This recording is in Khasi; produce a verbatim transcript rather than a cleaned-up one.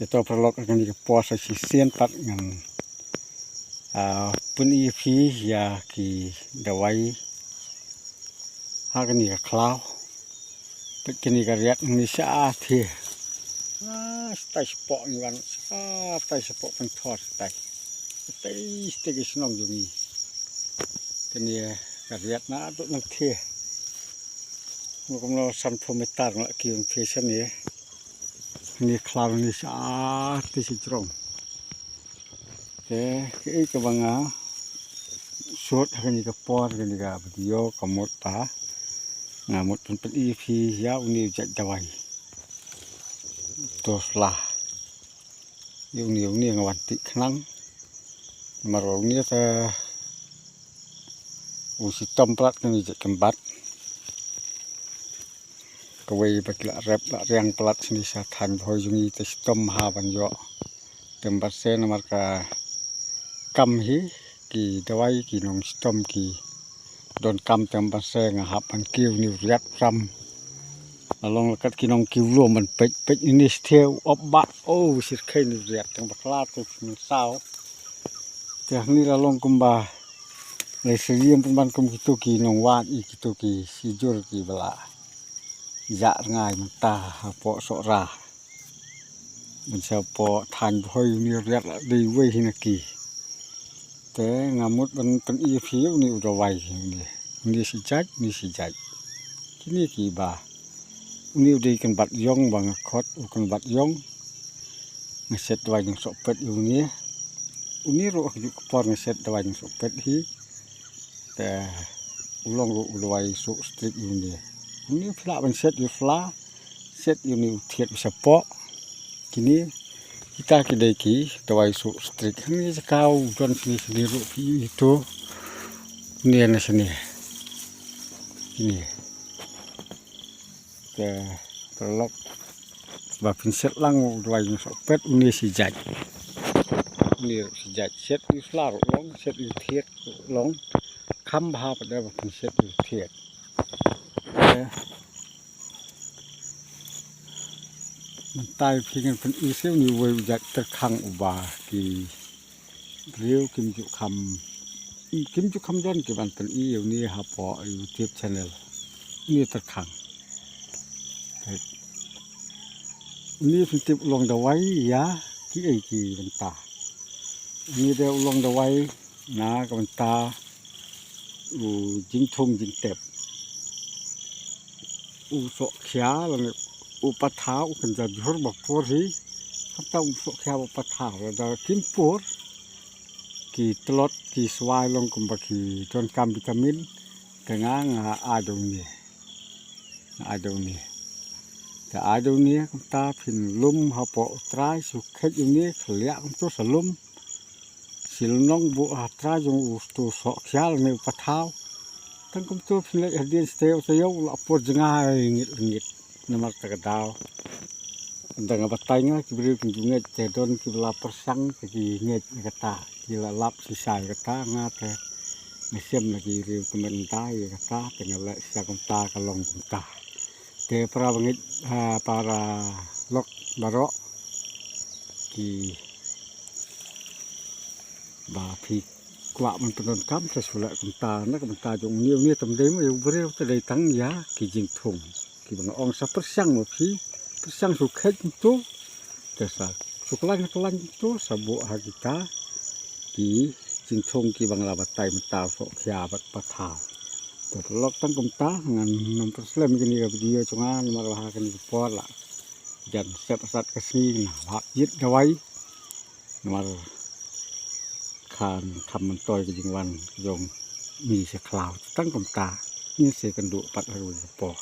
Te to paralok, ha kane ka por sa shisien pat ngan, ah, pyni ïa phi ïa ki dawai ha kane ka khlaw. Peit kane ka riat ngi sha thiah. Ah, shatai shapoh ngi wan, shatai shapoh pynthor shatai. Shatai shatai ki shnong jong ngi. Kane ka riat na duk nang thiah. Kumno kumno sanphew meter nga la kiew thiah shane. Ngi khlaw ngi sha ti shi jrong. Te kaei kaba nga shoot ha kane ka por, kane ka video ka mut ba nga mut pyn pyni ïa phi ïa une u jait dawai. To sla. Ïa une, ïa une nga wan tih khnang. Namar ba une te u shitom palat kane jait kynbat. Kawei ba ki la rep la riang palat shane sha thaiñ Bhoi jong ngi te shitom ha ban ïoh. Te mynta namar ka kam hi ki dawai ki nongshitom ki donkam, te mynta nga hap ban kiew une u riat ram. La long la kat ki nongkiew lum ban peit peit une shi thiah u op bah, oh, shyrkhei une u riat tang bakla tu mynsaw. Te hangne la long kumba lei syriem pynban kum kito ki nongwad ïa kito ki shijur kiba la ïa rngai mynta hapoh Sohra. Ban shapoh thaiñ Bhoi une u riat la dei uwei hi na ki. Te nga mut ban pyni ïa phi une u dawai hi une. Une shi jait, une shi jait. Kine kiba. Une u dei kynbat ïong ba nga khot u kynbat ïong. Nga set dawai jong sohpet ïa une. Une ruh ha kajuh ka por nga set dawai jong sohpet hi. Te u long ruh u dawai suh strik ïa une. Une phi lah ban set ïa u sla, set ïa une u thied u shapoh. Kine kita ki dei ki dawai suh strik. Hangne jaka u don shane shane ruh phi ïohi to. Une na shane. Kine. Te paralok ba phin set lang u dawai jong sohpet une shi jait. Une shi jait, set ïa u sla ruh long, set ïa u thied ruh long. Kham bha pat de ba phin set ïa u thied. Te mynta phi ngan pyni ïa une uwei u jait tyrkhang uba ki briew kim ju kham, kim ju kham don ki ban pyni ïa une hapoh YouTube channel. Une tyrkhang. Une phin tip u long dawai ïa kiei ki bynta. Une de u long dawai na ka bynta u jingthung jingtep. U sohkhia lane u pathaw u kynja jhur ba por hi. Kata u sohkhia ba pathaw lada kim pur ki tlot ki swai long kumba ki donkam vitamin. Te nga nga ai da une. Nga ai da une. Te ai da une kumta phin lum hapoh u trai shu khet une khliah kumto sa lum. Shi lynnong buh ha trai jong uto u sohkhia lane u pathaw. Tang kumto phin leit hadien shatei u taïew u la pur jngai ngit ngit. Namar ta ka daw. Ynda nga batai nga ki briew ki ju ngeit te don kiba la pyrshang te ki ngeit ïa kata. Ki la lap shisha ïa kata nga te nga shem na ki briew kmen ynda ïa kata te nga leh shisha kumta ka long kumta. Te para bangeit, ah, paralok baroh ki ba phi kwah ban pyndonkam te shu leh kumta na ka bynta jong une une te ym dei mo ïa u briew te dei tang ïa ki jingthung. Kiba nga ong sa pyrshang ma phi, pyrshang shu khet kumto. Te sa shu khlaiñ khlaiñ kumto sa buh ha kita ki jingthung kiba nga la batai mynta u sohkhia bad pathaw. Te paralok tang kumta ngan nym pynslem ïa kane ka video jong nga namar ba ha kane ka por la jan sep asat ka sngi nga hap jied dawai. Namar kan kham myntoi ka jingwan jong ngi sha khlaw. Tang kumta ngin sa ïakynduh pat ha kawei ka por.